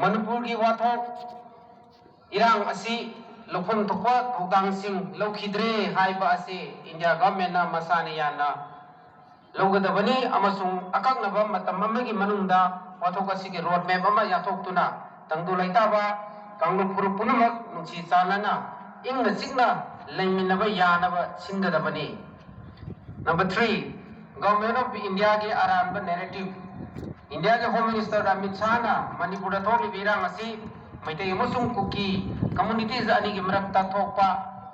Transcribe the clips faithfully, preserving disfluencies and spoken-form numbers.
ꯃꯅꯤꯄꯨꯔꯒꯤ ꯋꯥꯊꯣꯛ ꯏꯔꯥꯡ ꯑꯁꯤ ꯂꯧꯐꯝ ꯊꯣꯛꯄ ꯊꯧꯗꯥꯡꯁꯤꯡ ꯂꯧꯈꯤꯗ꯭ꯔꯦ ꯍꯥꯏꯕ ꯑꯁꯤ ꯏꯟꯗꯤꯌꯥ ꯒꯚꯔꯟꯃꯦꯟꯅ ꯃꯁꯥꯅ ꯌꯥꯅ ꯂꯧꯒꯗꯕꯅꯤ ꯑꯃꯁꯨꯡ ꯑꯀꯛꯅꯕ ꯃꯇꯝ ꯑꯃꯒꯤ ꯃꯅꯨꯡꯗ ꯋꯥꯊꯣꯛ ꯑꯁꯤꯒꯤ ꯔꯣꯗ ꯃꯦꯞ ꯑꯃ ꯌꯥꯊꯣꯛꯇꯨꯅ ꯇꯪꯗꯨ ꯂꯩꯇꯥꯕ ꯀꯥꯡꯂꯨꯞ ꯐꯨꯔꯨꯞ ꯄꯨꯝꯅꯃꯛ ꯅꯨꯡꯁꯤ ꯆꯥꯟꯅꯅ ꯏꯪꯅ ꯆꯤꯛꯅ ꯂꯩꯃꯤꯟꯅꯕ ꯌꯥꯅꯕ ꯁꯤꯟꯒꯗꯕꯅꯤ꯫ Number three, Government of Indiaꯒꯤ ꯑꯔꯥꯟꯕ narrative꯫ ꯏꯟꯗꯤꯌꯥꯒꯤ ꯍꯣꯝ ꯃꯤꯅꯤꯁꯇꯔ ꯑꯃꯤꯠ ꯁꯥꯍꯅ ꯃꯅꯤꯄꯨꯔꯗ ꯊꯣꯛꯂꯤꯕ ꯏꯔꯥꯡ ꯑꯁꯤ ꯃꯩꯇꯩ ꯑꯃꯁꯨꯡ ꯀꯨꯀꯤ communities ꯑꯅꯤꯒꯤ ꯃꯔꯛꯇ ꯊꯣꯛꯄ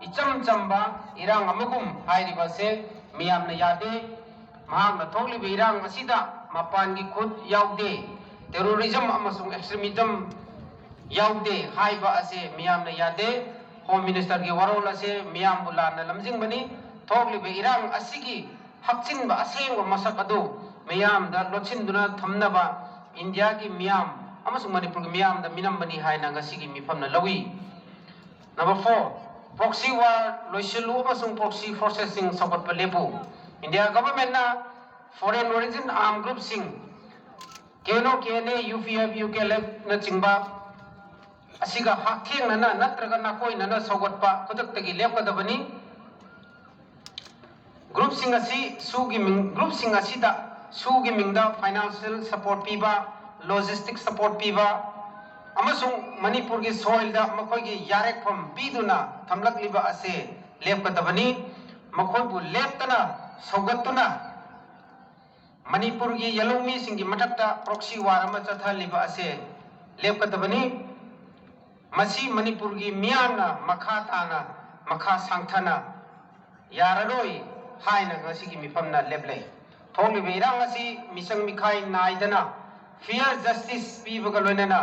ꯏꯆꯝ ꯆꯝꯕ ꯏꯔꯥꯡ ꯑꯃꯒꯨꯝ ꯍꯥꯏꯔꯤꯕ ꯑꯁꯤ ꯃꯤꯌꯥꯝꯅ ꯌꯥꯗꯦ꯫ ꯃꯍꯥꯛꯅ ꯊꯣꯛꯂꯤꯕ ꯏꯔꯥꯡ ꯑꯁꯤꯗ ꯃꯄꯥꯟꯒꯤ ꯈꯨꯠ ꯌꯥꯎꯗꯦ, terrorism ꯑꯃꯁꯨꯡ extremism ꯌꯥꯎꯗꯦ ꯍꯥꯏꯕ ꯑꯁꯤ ꯃꯤꯌꯥꯝꯅ ꯌꯥꯗꯦ꯫ ꯍꯣꯝ ꯃꯤꯅꯤꯁꯇꯔꯒꯤ ꯋꯥꯔꯣꯜ ꯑꯁꯤ ꯃꯤꯌꯥꯝꯕꯨ ꯂꯥꯟꯅ ꯂꯝꯖꯤꯡꯕꯅꯤ꯫ ꯊꯣꯛꯂꯤꯕ ꯏꯔꯥꯡ ꯑꯁꯤꯒꯤ ꯍꯛꯆꯤꯟꯕ ꯑꯁꯦꯡꯕ ꯃꯁꯛ ꯑꯗꯨ ꯃꯤꯌꯥꯝꯗ ꯂꯣꯠꯁꯤꯟꯗꯨꯅ ꯊꯝꯅꯕ ꯏꯟꯗꯤꯌꯥꯒꯤ ꯃꯤꯌꯥꯝ ꯑꯃꯁꯨꯡ ꯃꯅꯤꯄꯨꯔꯒꯤ ꯃꯤꯌꯥꯝꯗ ꯃꯤꯅꯝꯕꯅꯤ ꯍꯥꯏꯅ ꯉꯁꯤꯒꯤ ꯃꯤꯐꯝꯅ ꯂꯧꯏ꯫ Number four, proxy war ꯂꯣꯏꯁꯤꯜꯂꯨ ꯑꯃꯁꯨꯡ proxy forcesꯁꯤꯡ ꯁꯧꯒꯠꯄ ꯂꯦꯞꯄꯨ꯫ ꯏꯟꯗꯤꯌꯥ ꯒꯚꯔꯟꯃꯦꯟꯠꯅ foreign origin armed groupꯁꯤꯡ, K N O, K N A, U P F, U K L ꯑꯦꯐꯅꯆꯤꯡꯕ ꯑꯁꯤꯒ ꯍꯛꯊꯦꯡꯅꯅ ꯅꯠꯇ꯭ꯔꯒ ꯅꯥꯀꯣꯏꯅꯅ ꯁꯧꯒꯠꯄ ꯈꯨꯗꯛꯇꯒꯤ ꯂꯦꯞꯀꯗꯕꯅꯤ꯫ ꯒ꯭ꯔꯨꯞꯁꯤꯡ ꯑꯁꯤ ꯁꯨꯒꯤ ꯃꯤꯡ, ꯒ꯭ꯔꯨꯞꯁꯤꯡ ꯑꯁꯤꯗ ꯁꯨꯒꯤ ꯃꯤꯡꯗ financial support ꯄꯤꯕ, logistic support ꯄꯤꯕ ꯑꯃꯁꯨꯡ ꯃꯅꯤꯄꯨꯔꯒꯤ soilꯗ ꯃꯈꯣꯏꯒꯤ ꯌꯥꯔꯦꯛꯐꯝ ꯄꯤꯗꯨꯅ ꯊꯝꯂꯛꯂꯤꯕ ꯑꯁꯤ ꯂꯦꯞꯀꯗꯕꯅꯤ꯫ ꯃꯈꯣꯏꯕꯨ ꯂꯦꯞꯇꯅ ꯁꯧꯒꯠꯇꯨꯅ ꯃꯅꯤꯄꯨꯔꯒꯤ ꯌꯦꯜꯍꯧꯃꯤꯁꯤꯡꯒꯤ ꯃꯊꯛꯇ proxy war ꯑꯃ ꯆꯠꯊꯍꯜꯂꯤꯕ ꯑꯁꯤ ꯂꯦꯞꯀꯗꯕꯅꯤ꯫ ꯃꯁꯤ ꯃꯅꯤꯄꯨꯔꯒꯤ ꯃꯤꯌꯥꯝꯅ ꯃꯈꯥ ꯇꯥꯅ, ꯃꯈꯥ ꯁꯥꯡꯊꯅ ꯌꯥꯔꯔꯣꯏ ꯍꯥꯏꯅ ꯉꯁꯤꯒꯤ ꯃꯤꯐꯝꯅ ꯂꯦꯞꯂꯦ꯫ ꯊꯣꯛꯂꯤꯕ ꯏꯔꯥꯡ ꯑꯁꯤ ꯃꯤꯆꯪ ꯃꯤꯈꯥꯏ ꯅꯥꯏꯗꯅ fair justice ꯄꯤꯕꯒ ꯂꯣꯏꯅꯅ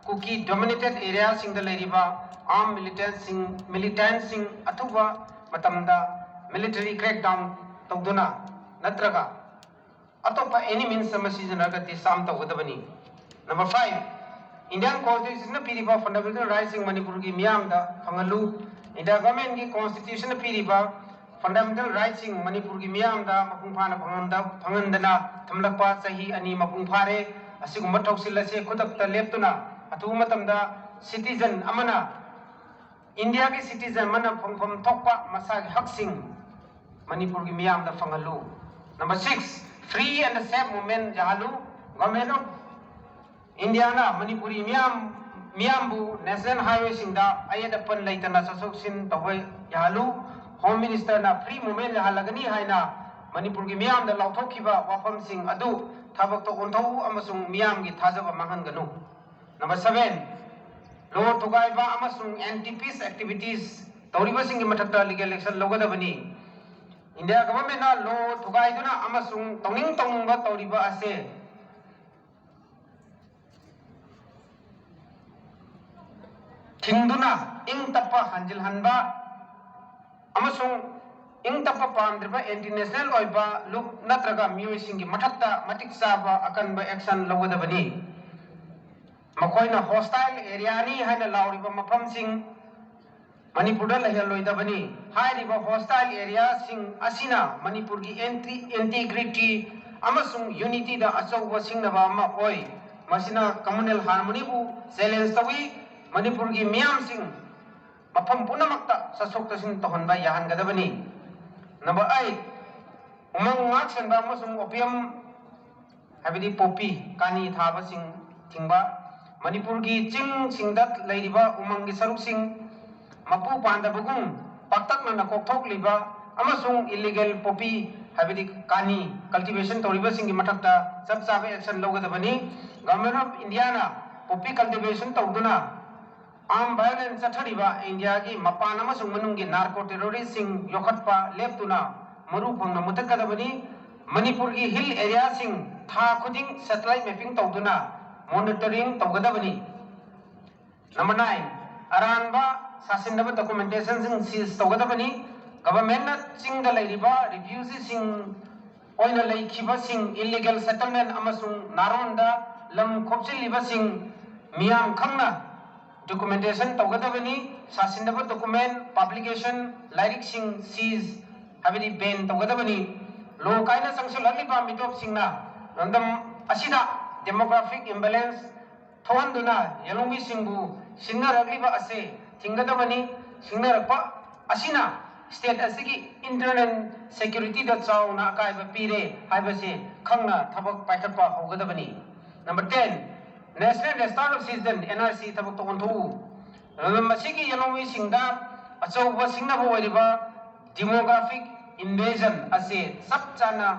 ꯀꯨꯀꯤ dominated areaꯁꯤꯡꯗ ꯂꯩꯔꯤꯕ armed militantꯁꯤꯡ, militantꯁꯤꯡ ꯑꯊꯨꯕ ꯃꯇꯝꯗ military crackdown ꯇꯧꯗꯨꯅ ꯅꯠꯇ꯭ꯔꯒ ꯑꯇꯣꯞꯄ any means ꯑꯃ ꯁꯤꯖꯤꯟꯅꯔꯒ disarm ꯇꯧꯒꯗꯕꯅꯤ꯫ Number five, Indian Constitutionꯅ ꯄꯤꯔꯤꯕ fundamental rightꯁꯤꯡ ꯃꯅꯤꯄꯨꯔꯒꯤ ꯃꯤꯌꯥꯝꯗ ꯐꯪꯍꯜꯂꯨ꯫ ꯏꯟꯗꯤꯌꯥ ꯒꯚꯔꯟꯃꯦꯟꯠꯀꯤ Constitutionꯅ ꯄꯤꯔꯤꯕ fundamental rightꯁꯤꯡ ꯃꯅꯤꯄꯨꯔꯒꯤ ꯃꯤꯌꯥꯝꯗ ꯃꯄꯨꯡ ꯐꯥꯅ ꯐꯪꯍꯟꯗ-, ꯐꯪꯍꯟꯗꯅ ꯊꯝꯂꯛꯄ ꯆꯍꯤ ꯑꯅꯤ ꯃꯄꯨꯡ ꯐꯥꯔꯦ꯫ ꯑꯁꯤꯒꯨꯝꯕ ꯊꯧꯁꯤꯜ ꯑꯁꯤ ꯈꯨꯗꯛꯇ ꯂꯦꯞꯇꯨꯅ ꯑꯊꯨꯕ ꯃꯇꯝꯗ citizen ꯑꯃꯅ, ꯏꯟꯗꯤꯌꯥꯒꯤ citizen ꯑꯃꯅ ꯐꯪꯐꯝ ꯊꯣꯛꯄ ꯃꯁꯥꯒꯤ ꯍꯛꯁꯤꯡ ꯃꯅꯤꯄꯨꯔꯒꯤ ꯃꯤꯌꯥꯝꯗ ꯐꯪꯍꯜꯂꯨ꯫ Number six, free and safe movement ꯌꯥꯍꯜꯂꯨ꯫ Government of ꯏꯟꯗꯤꯌꯥꯅ ꯃꯅꯤꯄꯨꯔꯤ ꯃꯤꯌꯥꯝ, ꯃꯤꯌꯥꯝꯕꯨ national highwayꯁꯤꯡꯗ ꯑꯌꯦꯠ ꯑꯄꯟ ꯂꯩꯇꯅ ꯆꯠꯊꯣꯛ ꯆꯠꯁꯤꯟ ꯇꯧꯕ ꯌꯥꯍꯜꯂꯨ꯫ Home Ministerꯅ free movement ꯌꯥꯍꯜꯂꯒꯅꯤ ꯍꯥꯏꯅ ꯃꯅꯤꯄꯨꯔꯒꯤ ꯃꯤꯌꯥꯝꯗ ꯂꯥꯎꯊꯣꯛꯈꯤꯕ ꯋꯥꯐꯝꯁꯤꯡ ꯑꯗꯨ ꯊꯕꯛꯇ ꯑꯣꯟꯊꯣꯛꯎ ꯑꯃꯁꯨꯡ ꯃꯤꯌꯥꯝꯒꯤ ꯊꯥꯖꯕ ꯃꯥꯡꯍꯟꯒꯅꯨ꯫ Number seven, law ꯊꯨꯒꯥꯏꯕ ꯑꯃꯁꯨꯡ anti peace activities ꯇꯧꯔꯤꯕꯁꯤꯡꯒꯤ ꯃꯊꯛꯇ legal action ꯂꯧꯒꯗꯕꯅꯤ꯫ ꯏꯟꯗꯤꯌꯥ governmentꯅ law ꯊꯨꯒꯥꯏꯗꯨꯅ ꯑꯃꯁꯨꯡ ꯇꯧꯅꯤꯡ ꯇꯧꯅꯤꯡꯕ ꯇꯧꯔꯤꯕ ꯑꯁꯦ ꯊꯤꯡꯗꯨꯅ ꯏꯪ ꯇꯞꯄ ꯍꯟꯖꯤꯜꯍꯟꯕ ꯑꯃꯁꯨꯡ ꯏꯪ ꯇꯞꯄ ꯄꯥꯝꯗ꯭ꯔꯤꯕ anti national ꯑꯣꯏꯕ ꯂꯨꯞ ꯅꯠꯇ꯭ꯔꯒ ꯃꯤꯑꯣꯏꯁꯤꯡꯒꯤ ꯃꯊꯛꯇ ꯃꯇꯤꯛ ꯆꯥꯕ ꯑꯀꯟꯕ action ꯂꯧꯒꯗꯕꯅꯤ꯫ ꯃꯈꯣꯏꯅ hostile areaꯅꯤ ꯍꯥꯏꯅ ꯂꯥꯎꯔꯤꯕ ꯃꯐꯝꯁꯤꯡ ꯃꯅꯤꯄꯨꯔꯗ ꯂꯩꯍꯜꯂꯣꯏꯗꯕꯅꯤ꯫ ꯍꯥꯏꯔꯤꯕ hostile areaꯁꯤꯡ ꯑꯁꯤꯅ ꯃꯅꯤꯄꯨꯔꯒꯤ entry, integrity ꯑꯃꯁꯨꯡ unityꯗ ꯑꯆꯧꯕ ꯁꯤꯡꯅꯕ ꯑꯃ ꯑꯣꯏ꯫ ꯃꯁꯤꯅ communal harmonyꯕꯨ challenge ꯇꯧꯏ꯫ ꯃꯅꯤꯄꯨꯔꯒꯤ ꯃꯤꯌꯥꯝꯁꯤꯡ ꯃꯐꯝ ꯄꯨꯝꯅꯃꯛꯇ ꯆꯠꯊꯣꯛ ꯆꯠꯁꯤꯟ ꯇꯧꯍꯟꯕ ꯌꯥꯍꯟꯒꯗꯕꯅꯤ꯫ Number eight, ꯎꯃꯪ ꯉꯥꯛ ꯁꯦꯟꯕ ꯑꯃꯁꯨꯡ opium ꯍꯥꯏꯕꯗꯤ poppy, ꯀꯥꯅꯤ ꯊꯥꯕꯁꯤꯡ ꯊꯤꯡꯕ, ꯃꯅꯤꯄꯨꯔꯒꯤ ꯆꯤꯡꯁꯤꯡꯗ ꯂꯩꯔꯤꯕ ꯎꯃꯪꯒꯤ ꯁꯔꯨꯛꯁꯤꯡ ꯃꯄꯨ ꯄꯥꯟꯗꯕꯒꯨꯝ ꯄꯥꯛꯇꯛꯅꯅ ꯀꯣꯛꯊꯣꯛꯂꯤꯕ ꯑꯃꯁꯨꯡ illegal poppy ꯍꯥꯏꯕꯗꯤ ꯀꯥꯅꯤ cultivation ꯇꯧꯔꯤꯕꯁꯤꯡꯒꯤ ꯃꯊꯛꯇ ꯆꯞ ꯆꯥꯕ action ꯂꯧꯒꯗꯕꯅꯤ꯫ Government of Indiaꯅ poppy cultivation ꯇꯧꯗꯨꯅ armed violence ꯆꯠꯊꯔꯤꯕ ꯏꯟꯗꯤꯌꯥꯒꯤ ꯃꯄꯥꯟ ꯑꯃꯁꯨꯡ ꯃꯅꯨꯡꯒꯤ narco terroristꯁꯤꯡ ꯌꯣꯛꯈꯠꯄ ꯂꯦꯞꯇꯨꯅ ꯃꯔꯨ ꯐꯪꯅ ꯃꯨꯊꯠꯀꯗꯕꯅꯤ꯫ ꯃꯅꯤꯄꯨꯔꯒꯤ hill areaꯁꯤꯡ ꯊꯥ ꯈꯨꯗꯤꯡ satellite mapping ꯇꯧꯗꯨꯅ monitoring ꯇꯧꯒꯗꯕꯅꯤ꯫ Number nine, ꯑꯔꯥꯟꯕ ꯁꯥꯁꯤꯟꯅꯕ documentationꯁꯤꯡ seize ꯇꯧꯒꯗꯕꯅꯤ꯫ Governmentꯅ ꯆꯤꯡꯗ ꯂꯩꯔꯤꯕ refugeeꯁꯤꯡ ꯑꯣꯏꯅ ꯂꯩꯈꯤꯕꯁꯤꯡ, illegal settlement ꯑꯃꯁꯨꯡ ꯅꯥꯔꯣꯟꯗ ꯂꯝ ꯈꯣꯞꯆꯤꯜꯂꯤꯕꯁꯤꯡ ꯃꯤꯌꯥꯝ ꯈꯪꯅ documentation ꯇꯧꯒꯗꯕꯅꯤ꯫ ꯁꯥꯁꯤꯟꯅꯕ document publication, ꯂꯥꯏꯔꯤꯛꯁꯤꯡ seize ꯍꯥꯏꯕꯗꯤ ban ꯇꯧꯒꯗꯕꯅꯤ꯫ ꯂꯣ ꯀꯥꯏꯅ ꯆꯪꯁꯤꯜꯂꯛꯂꯤꯕ ꯃꯤꯇꯣꯞꯁꯤꯡꯅ ꯂꯝꯗꯝ ꯑꯁꯤꯗ demographic imbalance ꯊꯣꯛꯍꯟꯗꯨꯅ ꯌꯦꯜꯍꯧꯃꯤꯁꯤꯡꯕꯨ ꯁꯤꯡꯅꯔꯛꯂꯤꯕ ꯑꯁꯤ ꯊꯤꯡꯒꯗꯕꯅꯤ꯫ ꯁꯤꯡꯅꯔꯛꯄ ꯑꯁꯤꯅ state ꯑꯁꯤꯒꯤ internal security ꯗ ꯆꯥꯎꯅ ꯑꯀꯥꯏꯕ ꯄꯤꯔꯦ ꯍꯥꯏꯕꯁꯤ ꯈꯪꯅ ꯊꯕꯛ ꯄꯥꯏꯈꯠꯄ ꯍꯧꯒꯗꯕꯅꯤ꯫ Number ten, National Restart of Citizen, N R C ꯊꯕꯛꯇ ꯑꯣꯟꯊꯣꯛꯎ꯫ ꯃꯁꯤꯒꯤ ꯌꯦꯜꯍꯧꯃꯤꯁꯤꯡꯗ ꯑꯆꯧꯕ ꯁꯤꯡꯅꯕ ꯑꯣꯏꯔꯤꯕ demographic invasion ꯑꯁꯤ ꯆꯞ ꯆꯥꯅ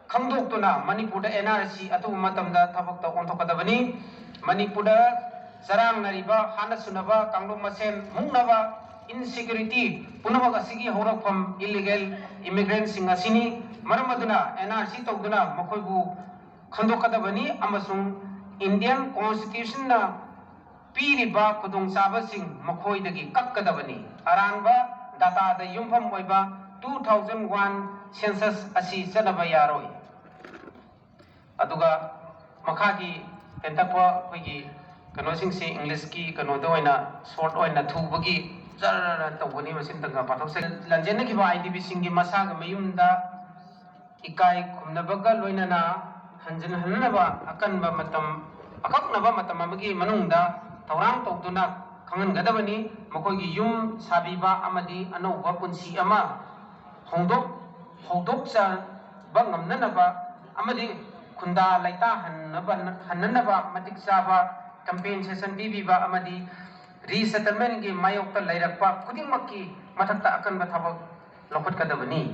ꯈꯪꯗꯣꯛꯇꯨꯅ ꯃꯅꯤꯄꯨꯔꯗ N R C ꯑꯊꯨꯕ ꯃꯇꯝꯗ ꯊꯕꯛꯇ ꯑꯣꯟꯊꯣꯛꯀꯗꯕꯅꯤ꯫ ꯃꯅꯤꯄꯨꯔꯗ ꯆꯔꯥꯡꯅꯔꯤꯕ ꯍꯥꯠꯅ ꯁꯨꯅꯕ, ꯀꯥꯡꯂꯨꯞ ꯃꯁꯦꯟ ꯃꯨꯛꯅꯕ, insecurity ꯄꯨꯝꯅꯃꯛ ꯑꯁꯤꯒꯤ ꯍꯧꯔꯛꯐꯝ illegal immigrant ꯁꯤꯡ ꯑꯁꯤꯅꯤ꯫ ꯃꯔꯝ ꯑꯗꯨꯅ N R C ꯇꯧꯗꯨꯅ ꯃꯈꯣꯏꯕꯨ ꯈꯟꯗꯣꯛꯀꯗꯕꯅꯤ ꯑꯃꯁꯨꯡ Indian Constitution ꯅ ꯄꯤꯔꯤꯕ ꯈꯨꯗꯣꯡꯆꯥꯕꯁꯤꯡ ꯃꯈꯣꯏꯗꯒꯤ ꯀꯛꯀꯗꯕꯅꯤ꯫ ꯑꯔꯥꯟꯕ data ꯗ ꯌꯨꯝꯐꯝ ꯑꯣꯏꯕ two thousand one census ꯑꯁꯤ ꯆꯠꯅꯕ ꯌꯥꯔꯣꯏ꯫ ꯑꯗꯨꯒ ꯃꯈꯥꯒꯤ ꯇꯦꯟꯇꯛꯄ ꯑꯩꯈꯣꯏꯒꯤ ꯀꯩꯅꯣꯁꯤꯡꯁꯤ English ꯀꯤ ꯀꯩꯅꯣꯗ ꯑꯣꯏꯅ short ꯑꯣꯏꯅ ꯊꯨꯕꯒꯤ ꯖꯔ ꯇꯧꯒꯅꯤ꯫ ꯃꯁꯤ ꯑꯝꯇꯪꯒ ꯄꯥꯊꯣꯛꯆꯒꯦ꯫ ꯂꯥꯟꯖꯦꯟꯅꯈꯤꯕ I D P ꯁꯤꯡꯒꯤ ꯃꯁꯥꯒꯤ ꯃꯌꯨꯝꯗ ꯏꯀꯥꯏ ꯈꯨꯝꯅꯕꯒ ꯂꯣꯏꯅꯅ ꯍꯟꯖꯤꯟꯍꯟꯅꯕ ꯑꯀꯟꯕ ꯃꯇꯝ, ꯑꯀꯛꯅꯕ ꯃꯇꯝ ꯑꯃꯒꯤ ꯃꯅꯨꯡꯗ ꯊꯧꯔꯥꯡ ꯇꯧꯗꯨꯅ ꯈꯪꯍꯟꯒꯗꯕꯅꯤ꯫ ꯃꯈꯣꯏꯒꯤ ꯌꯨꯝ ꯁꯥꯕꯤꯕ ꯑꯃꯗꯤ ꯑꯅꯧꯕ ꯄꯨꯟꯁꯤ ꯑꯃ ꯍꯣꯡꯗꯣꯛ-, ꯍꯧꯗꯣꯛꯆꯕ ꯉꯝꯅꯅꯕ ꯑꯃꯗꯤ ꯈꯨꯟꯗꯥ ꯂꯩꯇꯥꯍꯟꯅꯕ, ꯍꯟꯅꯅꯕ ꯃꯇꯤꯛ ꯆꯥꯕ compensation ꯄꯤꯕꯤꯕ ꯑꯃꯗꯤ resettlement ꯀꯤ ꯃꯥꯌꯣꯛꯇ ꯂꯩꯔꯛꯄ ꯈꯨꯗꯤꯡꯃꯛꯀꯤ ꯃꯊꯛꯇ ꯑꯀꯟꯕ ꯊꯕꯛ ꯂꯧꯈꯠꯀꯗꯕꯅꯤ꯫